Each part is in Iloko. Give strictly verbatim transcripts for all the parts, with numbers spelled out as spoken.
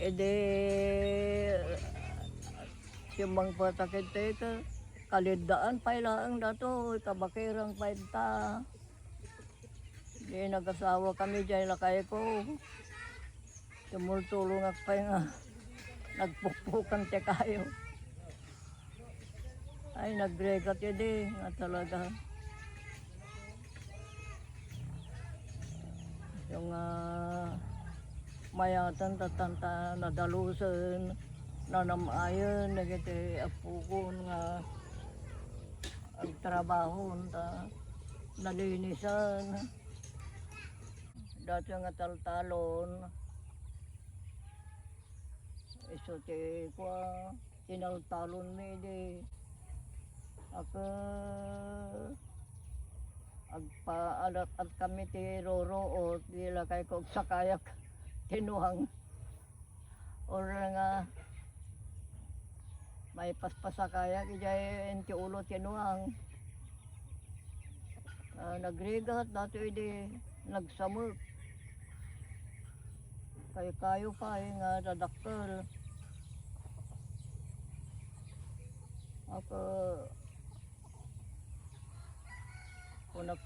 Idi simmangpetak iti ka-, kaliddaan pay laeng datoy, kabakiran pay ta. Di nagasawa kami diay lakayko. Tumultulongak pay nga nagpukpukan ti kayo. Ay, nagregat idi nga talaga. Yung, ah, mayaten tatanta nadalusen, nanam-ayen dagiti apukon nga agtrabahon ta nalinisan. Dati nga taltalon, isu ti kua, tinaltalonmi idi. Ako, agpaalat-at kami ti ruruot, di lakayko agsakayak ti nuang. Or nga, maipaspasakayak idiay iti ulo ti nuang. Ah, nagrigat datoy idi nagsamek. Kaykayo pay nga dadakkel. Ako, kunak,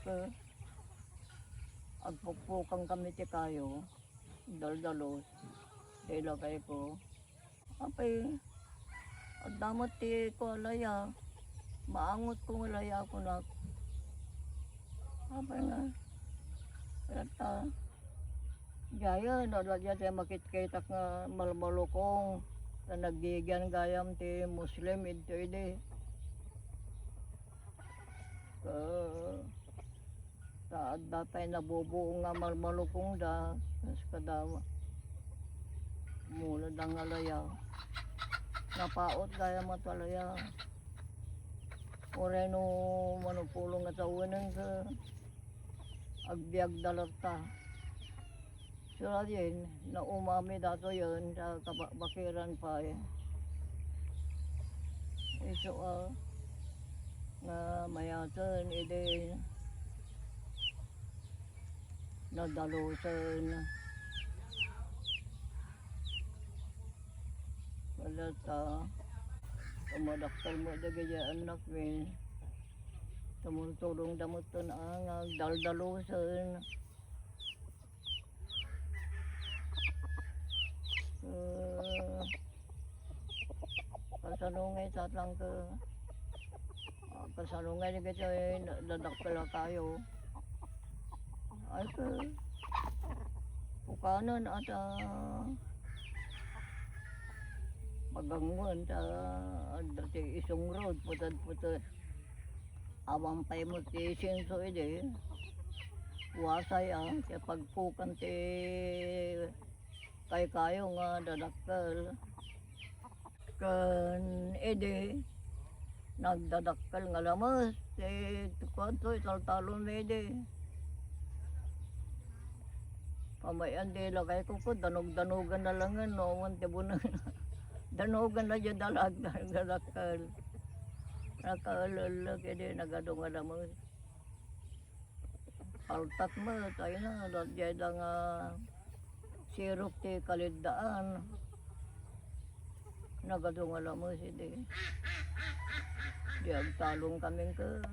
agpukpukan kami ti kayo. Daldalos, dila kayko. Apay, adda met ti kualaya. Maangotko nga laya kunak. Apay nga, kayat ta. Diayen, adda diay makitkitak nga malmalukong. Ta naggigian gayam ti Muslim idto idi. Ka-, Ta adda pay nabubuong nga malmalukongda, kas kada muna da nga laya. Napaot gayam a laya. Uray no manupulong nga tawenenka, agbiagda latta. Sulayen, naumami datoyen, ta kabakiran pay. Isu a, nga mayaten idi nadalusen. Wala ta, kumadakkel met dagiti annakmi. Tumultulongda met a nga agdaldalusen. Eh, kasano ngay tatangka? Ah, kasano ngay dagiti dadakkel a kayo? Ay, ka, pukanen ata magangwen ta adda ti isungrod, puted-puted. Awan pay met ti senso idi. Wasay a, ti pagpukan ti kaykayo nga dadakkel. Ken idi, nagdadakkel nga lames ti kuanto, italtalon idi. Pamay-an di lakayko, danog-danogan na langen, no, awan ti buneng. Danogan na diay dalag, nagdadakkel. Nakaellek idi, nagadu nga lames. Paltat met, ay na, dayta nga sirok ti kaliddaan. Nagadu nga lames idi. Di agtalon kami ka.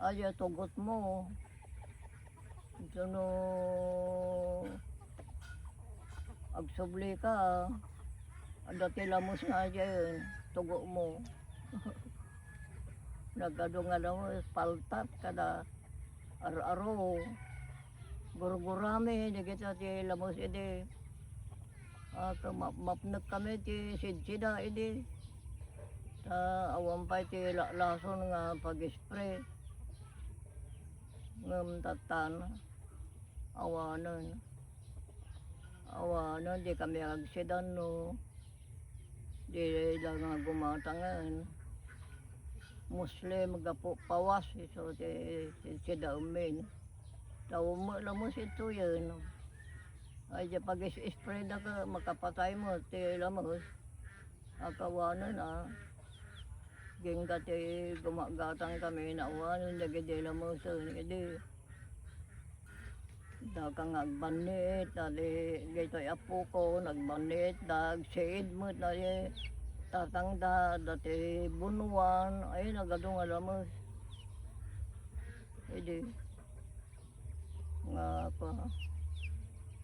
Ay, tugot mo. Ito no agsubli ka, adda ti lames nga diay, tugot mo. Nagadu nga lames, paltat kada ar-aro. Gurgurami, dagita ti lames idi. Ah, ka-, map-, mapnek kami ti sidsida idi. Ta awan pay ti la-, lason nga pag-spray. Ngem tattan, awanen. Awanen, di kami agsidan no di la nga gumatangen. Muslim, gapu pawas, isu ti, ti, ti daemin. Tao mo, lamus ito yan. Ay, di pag-is-spray da ka, makapatay mo, ti lamus. Akawanen, ah. Gingga ti gumagatang kami, nawanen, dagiti lamusen, idi. Daka nga agbanniit, dati daytoy apoko, nagbanniit, da, agsiid met, dati tatangda, dati bunuan, ay, nagadu nga lames. Idi, nga, pa,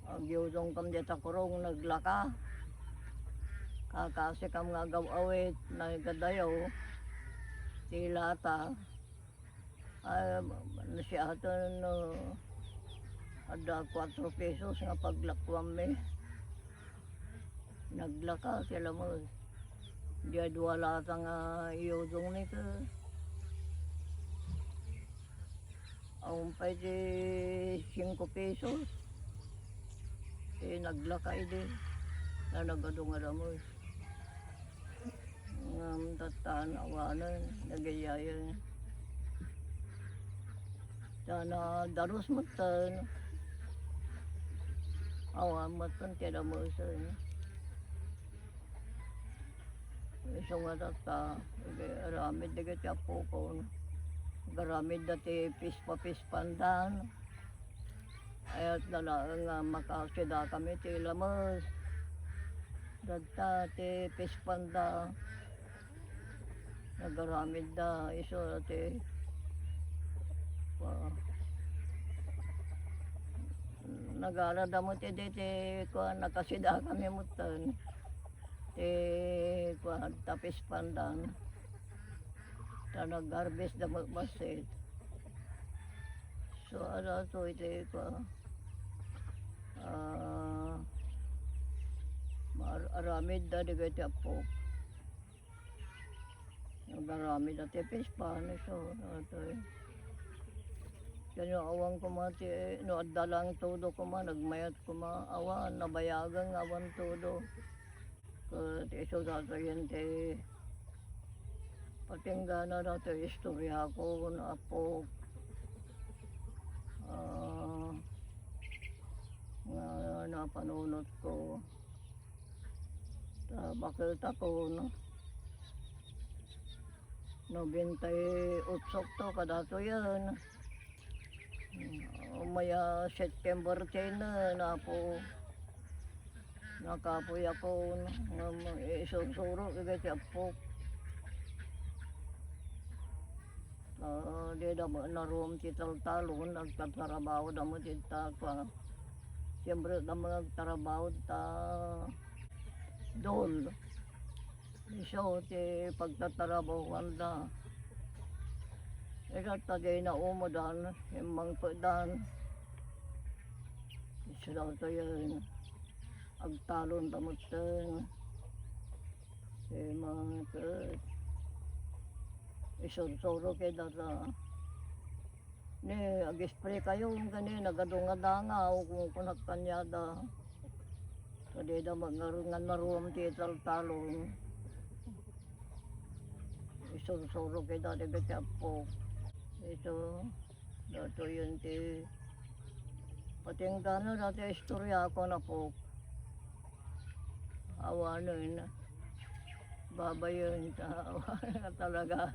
agyudong kam dita kurong, naglaka. Kakasi kam nga agaw-awit, nagadayo, ti lata. Ay, nasiaton no, adda kuatro pesos nga paglakuanmi. Naglaka ti lames. Di adua lata nga iyudong ni ka. Awan pay ti singko pesos. Ti naglaka idi. Na nagadu nga lames. Ngem tatta, awanen, nagayayen. Ta nadarus metten. Awan metten ti damesen. Isu nga tatta, aramid dagiti apokon. Agaramidda ti pispa-pispandan. Ayat na laeng nga makasida kami ti lames. Dadta ti pispanda. Nagaramidda isu ti, ah, nagarada met idi ti kuan, nakasida kami metten. Ti kuan, ta pispandan. Ta nag-harvest da met bassit. So, ano to, iti, ito, ah, mar-, aramid da, di kayo ti apok. Nag-aramid da ti pispan, so, ano to, eh. Kaya awan ko mati, eh, no, adda lang todo ko ma, nagmayat ko ma, awan, nabayagan nga awan todo. Ket isu datoyen ti patinggana datoy istoriako, no, apok. Ah, nga napanunotko. Ta baketako, no? Nobenta y otso to kadatoyen. Umay a September ten, napo, nakapoy ako, nga ma-, isursuro, iga ti apok. Ah, di da ma-, narum ti taltalon, nagtatrabaho da mo ti ta-, pa-, siyempre, da mo nagtrabaho ta dol. Isu ti pagtatarabahuanda. Ita ta dayna umodan, immangpedan. Isu datoyen, agtalon da metten. Immangped. Isursuro kay data. Ni, ag-spray kayo, kani, nagadu nga dangaw, kun, kun kaniada. Kadi da magngar-, nga naruam ti taltalon. Isursuro kay dati ti apok. Isu, datoyen ti patinggana dati istoriako, apok. Awanen, babayen ta, awanen nga talaga.